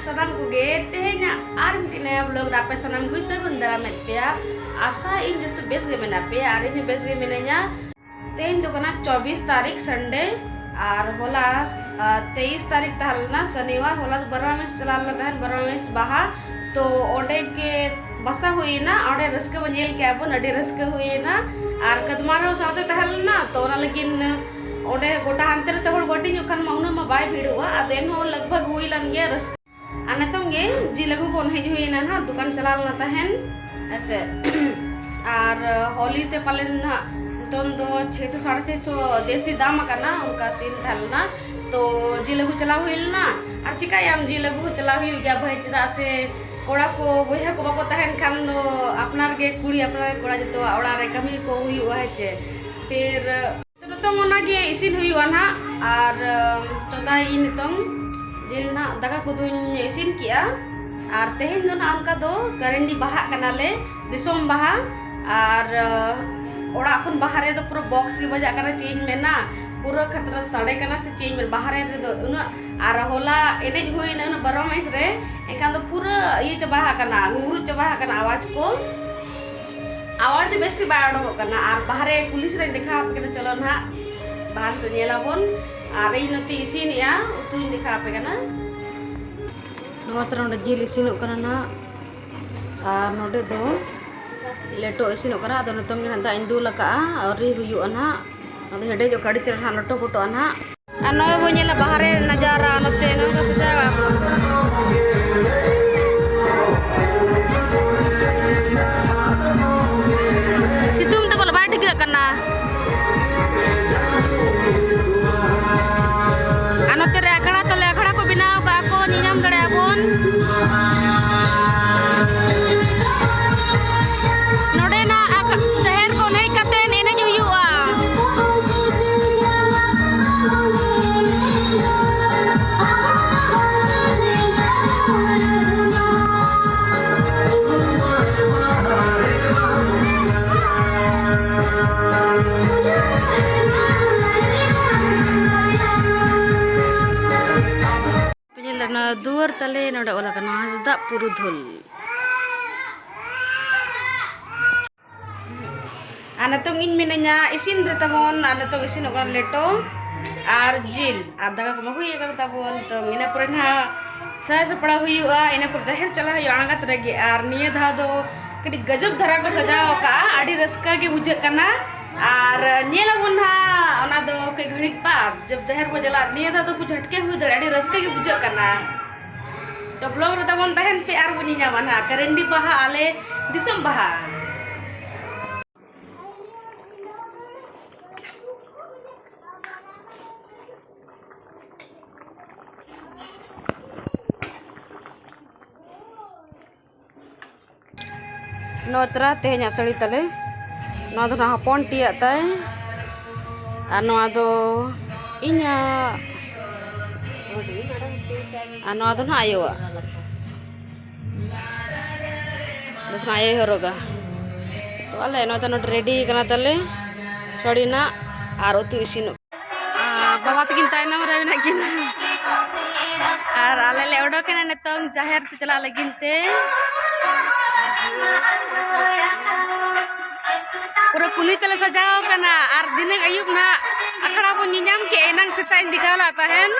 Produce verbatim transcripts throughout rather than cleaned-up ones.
ᱥᱟᱱᱟᱢ ᱠᱚᱜᱮ ᱛᱮᱦᱮᱧᱟᱜ ᱟᱨ ᱢᱤᱫᱴᱤᱡ ᱱᱟᱭᱟ ᱵᱞᱚᱜ ᱨᱮ ᱟᱯᱮ ᱥᱟᱱᱟᱢ ᱠᱚᱧ ᱥᱟᱹᱜᱩᱱ ᱫᱟᱨᱟᱢᱮᱫ ᱯᱮᱭᱟ᱾ ᱟᱥᱟ ᱤᱧ ᱡᱚᱛᱚ ᱵᱮᱥ ᱜᱮ ᱢᱮᱱᱟᱜ ᱯᱮᱭᱟ ᱟᱨ ᱤᱧ ᱦᱚᱸ ᱵᱮᱥ ᱜᱮ ᱢᱤᱱᱟᱹᱧᱟ᱾ ᱛᱮᱦᱮᱧ ᱫᱚ ᱠᱟᱱᱟ ᱪᱚᱵᱵᱤᱥ ᱛᱟᱹᱨᱤᱠᱷ ᱥᱟᱱᱰᱮ ᱟᱨ ᱦᱚᱞᱟ ᱛᱮᱭᱤᱥ ᱛᱟᱹᱨᱤᱠᱷ ᱛᱟᱦᱮᱸ ᱞᱮᱱᱟ ᱥᱚᱱᱤᱣᱟᱨ᱾ ᱦᱚᱞᱟ ᱫᱚ ᱵᱟᱨᱣᱟ ᱢᱮᱥ ᱪᱟᱞᱟᱣ ᱞᱮᱱᱟ ᱛᱟᱦᱮᱸᱫ, ᱵᱟᱨᱣᱟ ᱢᱮᱥ ᱵᱟᱦᱟ᱾ ᱛᱚ ᱚᱸᱰᱮ ᱜᱮ ᱵᱟᱥᱟ ᱦᱩᱭᱮᱱᱟ, ᱚᱸᱰᱮ ᱨᱟᱹᱥᱠᱟᱹ ᱵᱚ ᱧᱮᱞ ᱠᱮᱜᱼᱟ ᱵᱚ, ᱟᱹᱰᱤ ᱨᱟᱹᱥᱠᱟᱹ ᱦᱩᱭᱮᱱᱟ᱾ ᱟᱨ ᱠᱟᱫᱢᱟᱨ ᱦᱚᱸ ᱥᱟᱶᱛᱮ ᱛᱟᱦᱮᱸ ᱞᱮᱱᱟ, ᱛᱚ ᱚᱱᱟ ᱞᱟᱹᱜᱤᱫ ᱚᱸᱰᱮ ᱜᱚᱴᱟ ᱦᱟᱱᱛᱮ ᱱᱟᱛᱮ ᱦᱚᱲ ᱜᱚᱴᱤᱧᱚᱜ ᱠᱷᱟᱱ ᱢᱟ ᱩᱱᱟᱹᱜ ᱢᱟ ᱵᱟᱭ ᱵᱷᱤᱲᱚᱜᱼᱟ᱾ ᱟᱫᱚ ᱮᱱᱦᱚᱸ ᱞᱟᱜᱽ ᱵᱷᱟᱜᱽ ᱦᱩᱭ ᱞᱮᱱ ᱜᱮᱭᱟ ᱨᱟᱹᱥᱠᱟᱹ᱾ ᱟᱨ ᱱᱤᱛᱚᱝ ᱜᱮ ᱡᱤᱞ ᱟᱹᱜᱩ ᱵᱚᱱ ᱦᱮᱡ ᱦᱩᱭ ᱮᱱᱟ ᱱᱟᱦᱟᱜ, ᱫᱚᱠᱟᱱ ᱪᱟᱞᱟᱣ ᱞᱮᱱᱟ ᱛᱟᱦᱮᱱ ᱦᱮᱸᱥᱮ᱾ ᱟᱨ ᱦᱳᱞᱤ ᱛᱮ ᱯᱟᱞᱮᱱ ᱱᱟᱦᱟᱜ ᱱᱤᱛᱚᱝ ᱫᱚ ᱪᱷᱮ ᱥᱚ ᱥᱟᱲᱮ ᱪᱷᱮ ᱥᱚ ᱫᱮᱥᱤ ᱫᱟᱢ ᱟᱠᱟᱱᱟ, ᱚᱱᱠᱟ ᱥᱤᱱ ᱛᱟᱦᱮᱸ ᱞᱮᱱᱟ᱾ ᱛᱚ ᱡᱤᱞ ᱟᱹᱜᱩ ᱪᱟᱞᱟᱣ ᱦᱩᱭ ᱞᱮᱱᱟ᱾ ᱟᱨ ᱪᱤᱠᱟᱹᱭᱟᱢ, ᱡᱤᱞ ᱟᱹᱜᱩ ᱦᱚᱸ ᱪᱟᱞᱟᱣ ᱦᱩᱭᱩᱜ ᱜᱮᱭᱟ ᱵᱷᱟᱹᱭ, ᱪᱮᱫᱟᱜ ᱥᱮ ᱠᱚᱲᱟ ᱠᱚ ᱵᱚᱭᱦᱟ ᱠᱚ ᱵᱟᱠᱚ ᱛᱟᱦᱮᱱ ᱠᱷᱟᱱ ᱫᱚ ᱟᱯᱱᱟᱨ ᱜᱮ ᱠᱩᱲᱤ, ᱟᱯᱱᱟᱨ ᱜᱮ ᱠᱚᱲᱟ, ᱡᱚᱛᱚᱣᱟᱜ ᱚᱲᱟᱜ ᱨᱮ ᱠᱟᱹᱢᱤ ᱠᱚ ᱦᱩᱭᱩᱜᱼᱟ ᱦᱮᱸ ᱪᱮ᱾ ᱯᱷᱤᱨ ᱛᱚ ᱱᱤᱛᱚᱝ ᱚᱱᱟᱜᱮ ᱤᱥᱤᱱ ᱦᱩᱭᱩᱜᱼᱟ ᱱᱟᱦᱟᱜ᱾ ᱟᱨ ᱪᱚᱸᱫᱟᱭᱟᱹᱧ ᱱᱤᱛᱚᱝ ᱡᱤᱞ ᱱᱟᱦᱟᱜ, ᱫᱟᱠᱟ ᱠᱚᱫᱚᱧ ᱤᱥᱤᱱ ᱠᱮᱜᱼᱟ᱾ ᱟᱨ ᱛᱮᱦᱮᱧ ᱫᱚ ᱱᱟᱦᱟᱜ ᱚᱱᱠᱟ ᱫᱚ ᱠᱟᱨᱮᱱᱰᱤ ᱵᱟᱦᱟᱜ ᱠᱟᱱᱟᱞᱮ, ᱫᱤᱥᱚᱢ ᱵᱟᱦᱟ᱾ ᱟᱨ ᱚᱲᱟᱜ ᱠᱷᱚᱱ ᱵᱟᱦᱨᱮ ᱫᱚ ᱯᱩᱨᱟᱹ ᱵᱚᱠᱥ ᱜᱮ ᱵᱟᱡᱟᱜ ᱠᱟᱱᱟ, ᱪᱮᱫ ᱤᱧ ᱢᱮᱱᱟ, ᱯᱩᱨᱟᱹ ᱠᱷᱟᱛᱨᱟ ᱥᱟᱰᱮ ᱠᱟᱱᱟ ᱥᱮ ᱪᱮᱫ ᱤᱧ ᱢᱮᱱᱟ, ᱵᱟᱦᱨᱮ ᱨᱮᱫᱚ ᱩᱱᱟᱹᱜ᱾ ᱟᱨ ᱦᱚᱞᱟ ᱮᱱᱮᱡ ᱦᱩᱭᱱᱟ ᱩᱱᱟᱹᱜ ᱵᱟᱨᱚ ᱢᱮᱪ ᱨᱮ, ᱮᱱᱠᱷᱟᱱ ᱫᱚ ᱯᱩᱨᱟᱹ ᱤᱭᱟᱹ ᱪᱟᱵᱟ ᱟᱠᱟᱱᱟ, ᱜᱷᱩᱸᱜᱽᱨᱩ ᱪᱟᱵᱟ ᱟᱠᱟᱱᱟ ᱟᱣᱟᱡᱽ ᱠᱚ᱾ ᱟᱣᱟᱡᱽ ᱫᱚ ᱵᱮᱥ ᱴᱷᱤᱠ ᱵᱟᱭ ᱚᱰᱚᱠᱚᱜ ᱠᱟᱱᱟ᱾ ᱟᱨ ᱵᱟᱦᱨᱮ ᱠᱩᱞᱦᱤ ᱥᱮᱫ ᱤᱧ ᱫᱮᱠᱷᱟᱣ ᱟᱯᱮ ᱠᱟᱱᱟ, ᱪᱚᱞᱚ ᱱᱟᱦᱟᱜ ᱵᱟᱦᱨᱮ ᱥᱮᱫ ᱧᱮᱞᱟᱵᱚᱱ᱾ ᱟᱨ ᱤᱧ ᱱᱚᱛᱮ ᱤᱥᱤᱱᱮᱜᱼᱟ, ᱩᱛᱩᱧ ᱫᱮᱠᱷᱟᱣ ᱟᱯᱮ ᱠᱟᱱᱟ᱾ ᱱᱚᱣᱟ ᱛᱚᱨᱟ ᱱᱚᱰᱮ ᱡᱤᱞ ᱤᱥᱤᱱᱚᱜ ᱠᱟᱱᱟ ᱱᱟᱦᱟᱜ᱾ ᱟᱨ ᱱᱚᱰᱮ ᱫᱚ ᱞᱮᱴᱚ ᱤᱥᱤᱱᱚᱜ ᱠᱟᱱᱟ᱾ ᱟᱫᱚ ᱱᱤᱛᱚᱝ ᱜᱮ ᱱᱟᱦᱟᱜ ᱫᱟᱜ ᱤᱧ ᱫᱩᱞ ᱟᱠᱟᱜᱼᱟ, ᱟᱹᱣᱨᱤ ᱦᱩᱭᱩᱜᱼᱟ ᱱᱟᱦᱟᱜ᱾ ᱟᱫᱚ ᱦᱮᱰᱮᱡᱚᱜ ᱠᱟᱱᱟ, ᱟᱹᱰᱤ ᱪᱮᱦᱨᱟ ᱱᱟᱦᱟᱜ ᱞᱚᱴᱚ ᱯᱚᱴᱚᱜᱼᱟ ᱱᱟᱦᱟᱜ᱾ ᱟᱨ ᱱᱚᱜᱼᱚᱭ ᱵᱚᱱ ᱧᱮᱞᱟ ᱵᱟᱦᱨᱮ ᱱᱟᱡᱟᱨᱟ, ᱱᱚᱛᱮ ᱱᱚᱜᱼᱚᱭ ᱠᱚ ᱥᱟᱡᱟᱣᱟ᱾ ᱥᱤᱛᱩᱝ ᱛᱮ ᱵᱚᱞᱮ ᱵᱟᱭ ᱴᱷᱤᱠᱟᱹᱜ ᱠᱟᱱᱟ᱾ ᱟᱨ ᱱᱚᱛᱮ ᱨᱮ ᱟᱠᱷᱲᱟ ᱛᱟᱞᱮ, ᱟᱠᱷᱲᱟ ᱠᱚ ᱵᱮᱱᱟᱣ ᱠᱟᱜᱼᱟ ᱠᱚ, ᱧᱮᱧᱟᱢ ᱫᱟᱲᱮᱭᱟᱜᱼᱟ ᱵᱚᱱ᱾ ᱱᱚᱰᱮᱱᱟᱜ ᱟᱠ-, ᱡᱟᱦᱮᱨ ᱠᱷᱚᱱ ᱦᱮᱡ ᱠᱟᱛᱮ ᱮᱱᱮᱡ ᱦᱩᱭᱩᱜᱼᱟ᱾ ᱚᱱᱟ ᱫᱩᱣᱟᱹᱨ ᱛᱟᱞᱮ ᱱᱚᱰᱮ ᱚᱞ ᱟᱠᱟᱱᱟ ᱦᱟᱸᱥᱫᱟᱜ ᱯᱩᱨᱩᱫᱷᱩᱞ᱾ ᱟᱨ ᱱᱤᱛᱚᱝ ᱤᱧ ᱢᱤᱱᱟᱹᱧᱟ ᱤᱥᱤᱱ ᱨᱮ ᱛᱟᱵᱚᱱ, ᱟᱨ ᱱᱤᱛᱚᱝ ᱤᱥᱤᱱᱚᱜ ᱠᱟᱱᱟ ᱞᱮᱴᱚ ᱟᱨ ᱡᱤᱞ ᱟᱨ ᱫᱟᱠᱟ ᱠᱚᱢᱟ ᱦᱩᱭ ᱟᱠᱟᱱ ᱛᱟᱵᱚᱱ᱾ ᱱᱤᱛᱚᱝ ᱤᱱᱟᱹ ᱯᱚᱨᱮ ᱱᱟᱦᱟᱜ ᱥᱟᱡᱟᱣ ᱥᱟᱯᱲᱟᱣ ᱦᱩᱭᱩᱜᱼᱟ, ᱤᱱᱟᱹ ᱯᱚᱨ ᱡᱟᱦᱮᱨ ᱪᱟᱞᱟᱜ ᱦᱩᱭᱩᱜᱼᱟ ᱟᱬᱜᱟᱛ ᱨᱮᱜᱮ᱾ ᱟᱨ ᱱᱤᱭᱟᱹ ᱫᱷᱟᱣ ᱫᱚ ᱠᱟᱹᱴᱤᱡ ᱜᱟᱡᱚᱵ ᱫᱷᱟᱨᱟ ᱠᱚ ᱥᱟᱡᱟᱣ ᱟᱠᱟᱫᱼᱟ, ᱟᱹᱰᱤ ᱨᱟᱹᱥᱠᱟᱹ ᱜᱮ ᱵᱩᱡᱷᱟᱹᱜ ᱠᱟᱱᱟ᱾ ᱟᱨ ᱧᱮᱞ ᱟᱵᱚᱱ ᱱᱟᱦᱟᱜ ᱚᱱᱟ ᱫᱚ ᱠᱟᱹᱡ ᱜᱷᱟᱹᱲᱤᱡ ᱯᱟᱥ ᱡᱚᱵ ᱡᱟᱦᱮᱨ ᱵᱚ ᱪᱟᱞᱟᱜ, ᱱᱤᱭᱟᱹ ᱫᱷᱟᱣ ᱫᱚ ᱠᱚ ᱡᱷᱟᱴᱠᱮ ᱦᱩᱭ ᱫᱟᱲᱮᱭᱟᱜᱼᱟ, ᱟᱹᱰᱤ ᱨᱟᱹᱥᱠᱟᱹ ᱜᱮ ᱵᱩᱡᱷᱟᱹᱜ ᱠᱟᱱᱟ᱾ ᱛᱚ ᱵᱞᱚᱜ ᱨᱮ ᱛᱟᱵᱚᱱ ᱛᱟᱦᱮᱱ ᱯᱮ ᱟᱨ ᱵᱚᱱ ᱧᱮᱧᱟᱢᱟ ᱱᱟᱦᱟᱜ ᱠᱟᱨᱮᱱᱰᱤ ᱵᱟᱦᱟ, ᱟᱞᱮ ᱫᱤᱥᱚᱢ ᱵᱟᱦᱟ᱾ ᱱᱚᱣᱟ ᱛᱨᱟ ᱛᱮᱦᱮᱧᱟᱜ ᱥᱟᱹᱲᱤ ᱛᱟᱞᱮ᱾ ᱱᱚᱣᱟ ᱫᱚ ᱱᱟᱦᱟᱜ ᱦᱚᱯᱚᱱ ᱴᱤᱭᱟᱜ ᱛᱟᱭ, ᱟᱨ ᱱᱚᱣᱟ ᱫᱚ ᱤᱧᱟᱹᱜ, ᱟᱨ ᱱᱚᱣᱟ ᱫᱚ ᱱᱟᱦᱟᱜ ᱟᱭᱳᱣᱟᱜ᱾ ᱱᱚᱣᱟ ᱫᱚ ᱱᱟᱦᱟᱜ ᱟᱭᱳᱭ ᱦᱚᱨᱚᱜᱟ᱾ ᱛᱚ ᱟᱞᱮ ᱱᱚᱣᱟ ᱫᱚ ᱱᱚᱰᱮ ᱨᱮᱰᱤ ᱠᱟᱱᱟ ᱛᱟᱞᱮ ᱥᱟᱹᱲᱤ ᱱᱟᱜ ᱟᱨ ᱩᱛᱩ ᱤᱥᱤᱱᱚᱜ᱾ ᱟᱨ ᱵᱟᱵᱟ ᱛᱟᱹᱠᱤᱱ ᱛᱟᱭᱱᱚᱢ ᱨᱮ ᱢᱮᱱᱟᱜ ᱠᱤᱱᱟ᱾ ᱟᱨ ᱟᱞᱮ ᱞᱮ ᱚᱰᱚᱠᱮᱱᱟ ᱱᱤᱛᱚᱝ ᱡᱟᱦᱮᱨ ᱛᱮ ᱪᱟᱞᱟᱜ ᱞᱟᱹᱜᱤᱫ ᱛᱮ᱾ ᱯᱩᱨᱟᱹ ᱠᱩᱞᱦᱤ ᱛᱮᱞᱮ ᱥᱟᱡᱟᱣ ᱠᱟᱱᱟ᱾ ᱟᱨ ᱫᱷᱤᱱᱟᱹᱝ ᱟᱹᱭᱩᱵ ᱱᱟᱦᱟᱜ ᱟᱠᱷᱲᱟ ᱵᱚᱱ ᱧᱮᱧᱟᱢ ᱠᱮᱜᱼᱟ᱾ ᱮᱱᱟᱝ ᱥᱮᱛᱟᱜ ᱤᱧ ᱫᱮᱠᱷᱟᱣ ᱞᱮᱫ ᱛᱟᱦᱮᱱ᱾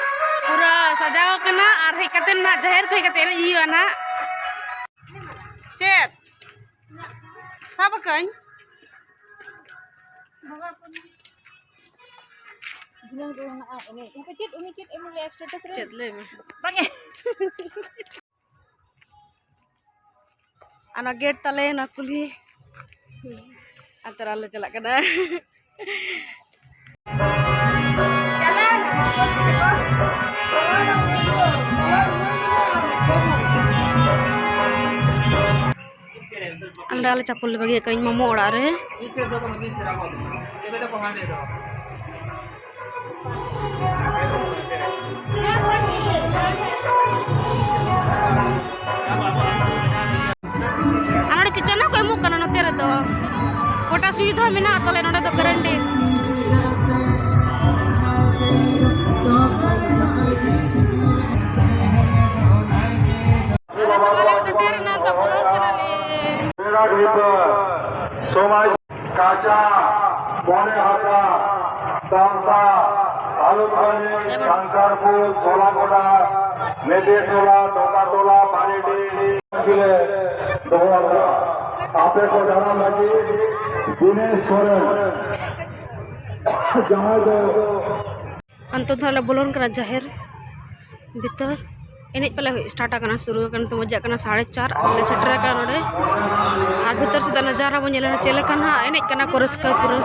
ᱯᱩᱨᱟᱹ ᱥᱟᱡᱟᱣ ᱠᱟᱱᱟ᱾ ᱟᱨ ᱦᱮᱡ ᱠᱟᱛᱮ ᱱᱟᱦᱟᱜ ᱡᱟᱦᱮᱨ ᱠᱷᱚᱱ ᱦᱮᱡ ᱠᱟᱛᱮ ᱮᱱᱮᱡ ᱦᱩᱭᱩᱜᱼᱟ ᱱᱟᱦᱟᱜ᱾ ᱪᱮᱫ? ᱥᱟᱵ ᱟᱠᱟᱹᱧ᱾ ᱫᱷᱤᱱᱟᱹᱝ ᱫᱚ ᱢᱮᱱᱟᱜᱼᱟ ᱮᱱᱮᱡ᱾ ᱦᱟᱯᱮ ᱪᱮᱫ ᱩᱱᱤ ᱪᱮᱫ ᱮᱢ ᱞᱟᱹᱭᱟ status ᱨᱮ? ᱪᱮᱫ ᱞᱟᱹᱭ ᱢᱮ? ᱵᱟᱝ ᱮ᱾ ᱚᱱᱟ ᱜᱮᱴ ᱛᱟᱞᱮ ᱚᱱᱟ ᱠᱩᱞᱦᱤ᱾ ᱟᱨ ᱛᱟᱨᱟ ᱞᱮ ᱪᱟᱞᱟᱜ ᱠᱟᱱᱟ᱾ ᱟᱢ ᱰᱟᱞᱮ ᱪᱟᱯᱚᱞ ᱞᱮ ᱵᱟᱹᱜᱤᱭᱟᱜ ᱠᱟᱱᱟ ᱤᱧ ᱢᱟᱢᱚ ᱚᱲᱟᱜ ᱨᱮ᱾ ᱟᱨ ᱱᱚᱰᱮ ᱪᱮᱫ ᱪᱟᱱᱟ ᱠᱚ ᱮᱢᱚᱜ ᱠᱟᱱᱟ ᱱᱚᱛᱮ ᱨᱮᱫᱚ? ᱜᱚᱴᱟ ᱥᱩᱵᱤᱫᱷᱟ ᱢᱮᱱᱟᱜᱼᱟ ᱛᱟᱞᱮ ᱱᱚᱰᱮ ᱫᱚ ᱜᱟᱨᱮᱱᱴᱤ᱾ ᱟᱞᱮ ᱥᱮᱴᱮᱨ ᱮᱱᱟ, ᱛᱟᱵᱚᱱ ᱠᱟᱱᱟᱞᱮ᱾ ᱯᱮᱲᱟ ᱰᱷᱤᱯᱟᱹ, ᱥᱚᱢᱟᱡᱽ ᱠᱟᱪᱟ, ᱢᱚᱱᱮ ᱦᱟᱥᱟ, ᱛᱟᱢᱥᱟ, ᱟᱞᱩᱛᱷᱟᱹᱱᱤ, ᱥᱟᱝᱠᱟᱨᱯᱩᱨ, ᱥᱚᱞᱟᱜᱚᱰᱟ, ᱢᱮᱫᱮᱴᱚᱞᱟ, ᱰᱚᱠᱟᱴᱚᱞᱟ, ᱵᱟᱨᱮᱰᱤ ᱞᱮ ᱫᱚᱦᱚ ᱟᱠᱟᱫᱼᱟ᱾ ᱟᱯᱮ ᱠᱚ ᱫᱟᱬᱟᱱ ᱞᱟᱹᱜᱤᱫ ᱫᱤᱱᱮᱥ ᱥᱚᱨᱮᱱ, ᱡᱟᱦᱟᱸᱭ ᱫᱚ ᱱᱤᱛᱚᱜ ᱫᱚ ᱞᱮ ᱵᱚᱞᱚᱱ ᱠᱟᱱᱟ ᱡᱟᱦᱮᱨ ᱵᱷᱤᱛᱟᱹᱨ᱾ ᱮᱱᱮᱡ ᱯᱟᱞᱮ ᱦᱩᱭ ᱥᱴᱟᱨᱴ ᱟᱠᱟᱱᱟ, ᱥᱩᱨᱩ ᱟᱠᱟᱱᱟ᱾ ᱱᱤᱛᱚᱜ ᱵᱟᱡᱟᱜ ᱠᱟᱱᱟ ᱥᱟᱲᱮ ᱪᱟᱨ, ᱟᱨ ᱞᱮ ᱥᱮᱴᱮᱨ ᱟᱠᱟᱱᱟ ᱱᱚᱰᱮ᱾ ᱟᱨ ᱵᱷᱤᱛᱟᱹᱨ ᱥᱮᱫᱟᱜ ᱱᱟᱡᱟᱨᱟ ᱵᱚᱱ ᱧᱮᱞᱟ, ᱪᱮᱫ ᱞᱮᱠᱟ ᱱᱟᱦᱟᱜ ᱮᱱᱮᱡ ᱠᱟᱱᱟ ᱠᱚ, ᱨᱟᱹᱥᱠᱟᱹ ᱯᱩᱨᱟᱹ᱾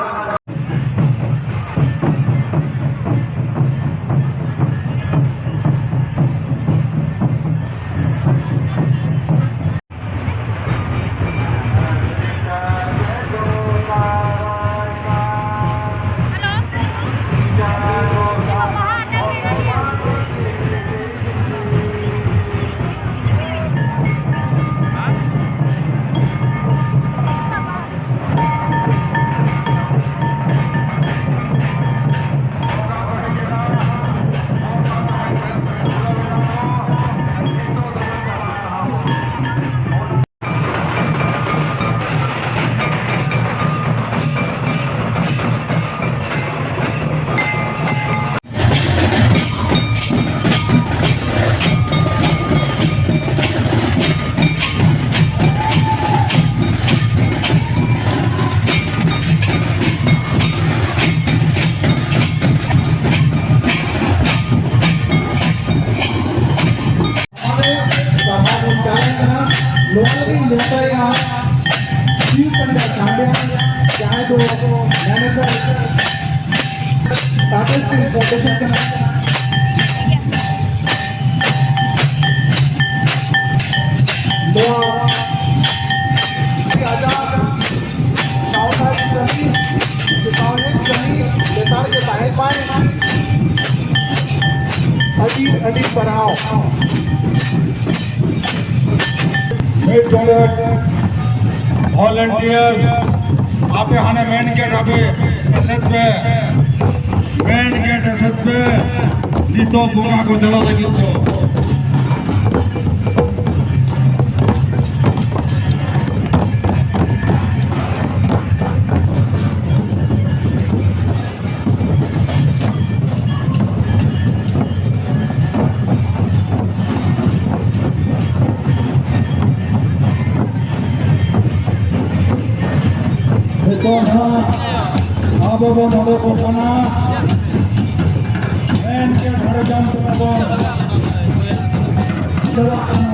ᱱᱚᱣᱟ ᱞᱟᱹᱜᱤᱫ ᱱᱮᱣᱛᱟᱭᱟ ᱥᱤᱵ ᱯᱟᱱᱰᱟ ᱥᱟᱸᱰᱮ, ᱡᱟᱦᱟᱸᱭ ᱫᱚ ᱢᱮᱱᱮᱡᱟᱨ ᱥᱟᱨᱵᱷᱤᱥ ᱯᱨᱚᱰᱟᱠᱥᱚᱱ ᱠᱟᱱᱟ᱾ ᱱᱚᱣᱟ ᱟᱡᱟᱜ ᱥᱟᱶᱛᱟ ᱠᱟᱹᱢᱤ, ᱥᱟᱶᱦᱮᱫ ᱠᱟᱹᱢᱤ ᱞᱮᱛᱟᱲ ᱜᱮ ᱛᱟᱦᱮᱸ ᱢᱟᱭ᱾ ᱟᱹᱰᱤ ᱟᱹᱰᱤ ᱥᱟᱨᱦᱟᱣ᱾ ᱢᱤᱫ ᱰᱚᱸᱰᱮᱠ ᱵᱷᱚᱞᱮᱱᱴᱤᱭᱟᱨ, ᱟᱯᱮ ᱦᱟᱱᱮ ᱢᱮᱱ ᱜᱮᱴ ᱟᱯᱮ ᱮᱥᱮᱫ ᱯᱮ, ᱢᱮᱱ ᱜᱮᱴ ᱮᱥᱮᱫ ᱯᱮ᱾ ᱱᱤᱛᱚᱜ ᱵᱚᱸᱜᱟ ᱠᱚ ᱪᱟᱞᱟᱜ ᱞᱟᱹᱜᱤᱫ ᱠᱚ᱾ ᱠᱚ ᱦᱟᱸᱜ ᱟᱵᱚ ᱵᱚᱱ ᱚᱰᱚᱠᱚᱜ ᱠᱟᱱᱟ᱾ ᱢᱮᱱ ᱠᱮᱫ ᱦᱟᱲᱡᱟᱢ ᱛᱮᱵᱚᱱ ᱪᱟᱞᱟᱜ ᱠᱟᱱᱟ᱾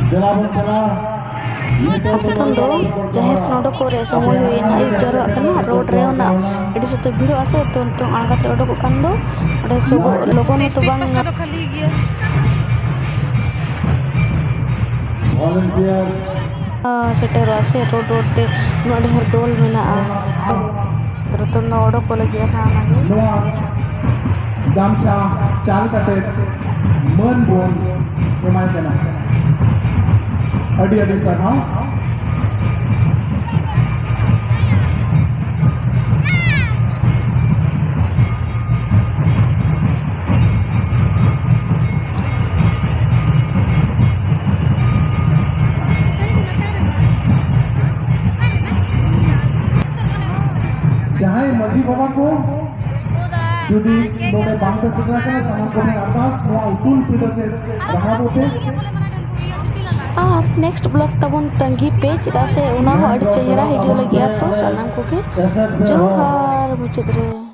ᱫᱮᱞᱟ ᱵᱚᱱ ᱪᱟᱞᱟᱜᱼᱟ᱾ ᱱᱤᱛᱚᱜ ᱫᱚ ᱡᱟᱦᱮᱨ ᱠᱷᱚᱱ ᱚᱰᱚᱠᱚᱜ ᱨᱮ ᱥᱚᱢᱚᱭ ᱦᱩᱭᱮᱱᱟ, ᱟᱹᱭᱩᱵ ᱡᱟᱣᱨᱟᱜ ᱠᱟᱱᱟ, ᱨᱳᱰ ᱨᱮ ᱚᱱᱟ ᱟᱹᱰᱤ ᱥᱚᱠᱛᱚ ᱵᱷᱤᱲᱚᱜᱼᱟ ᱥᱮ, ᱛᱚ ᱱᱤᱛᱚᱜ ᱟᱬᱜᱟᱛ ᱨᱮ ᱚᱰᱚᱠᱚᱜ ᱠᱷᱟᱱ ᱫᱚ ᱚᱸᱰᱮ ᱥᱚᱜᱚ-, ᱞᱚᱜᱚᱱ ᱦᱚᱸᱛᱚ ᱵᱟᱝ ᱥᱮᱴᱮᱨᱚᱜᱼᱟ ᱥᱮ, ᱨᱳᱰ ᱨᱳᱰ ᱛᱮ ᱩᱱᱟᱹᱜ ᱰᱷᱮᱨ ᱫᱚᱞ ᱢᱮᱱᱟᱜᱼᱟ᱾ ᱨᱚᱛᱚᱱ ᱫᱚ ᱚᱰᱚᱠ ᱠᱚ ᱞᱟᱹᱜᱤᱫ ᱱᱟᱦᱟᱜ ᱚᱱᱟᱜᱮ᱾ ᱱᱚᱣᱟ ᱜᱟᱢᱪᱷᱟ ᱪᱟᱞ ᱠᱟᱛᱮ ᱢᱟᱹᱱ ᱵᱚᱱ ᱮᱢᱟᱭ ᱠᱟᱱᱟ᱾ ᱟᱹᱰᱤ ᱟᱹᱰᱤ ᱥᱟᱨᱦᱟᱣ᱾ ᱡᱟᱦᱟᱸᱭ ᱢᱟᱹᱡᱷᱤ ᱵᱟᱵᱟ ᱠᱚ ᱡᱩᱫᱤ ᱱᱚᱰᱮ ᱵᱟᱝ ᱯᱮ ᱥᱮᱴᱮᱨ ᱟᱠᱟᱱᱟ, ᱥᱟᱱᱟᱢ ᱠᱚᱴᱷᱮᱱ ᱟᱨᱫᱟᱥ, ᱱᱚᱣᱟ ᱩᱥᱩᱞ ᱯᱤᱸᱰᱟᱹ ᱥᱮᱫ ᱨᱟᱠᱟᱵᱚᱜ ᱯᱮ᱾ ᱟᱨ next vlog ᱛᱟᱵᱚᱱ ᱛᱟᱺᱜᱤ ᱯᱮ, ᱪᱮᱫᱟᱜ ᱥᱮ ᱚᱱᱟ ᱦᱚᱸ ᱟᱹᱰᱤ ᱪᱮᱦᱨᱟ ᱦᱤᱡᱩᱜ ᱞᱟᱹᱜᱤᱫ᱾ ᱛᱚ ᱥᱟᱱᱟᱢ ᱠᱚᱜᱮ ᱡᱚᱦᱟᱨ ᱢᱩᱪᱟᱹᱫ ᱨᱮ᱾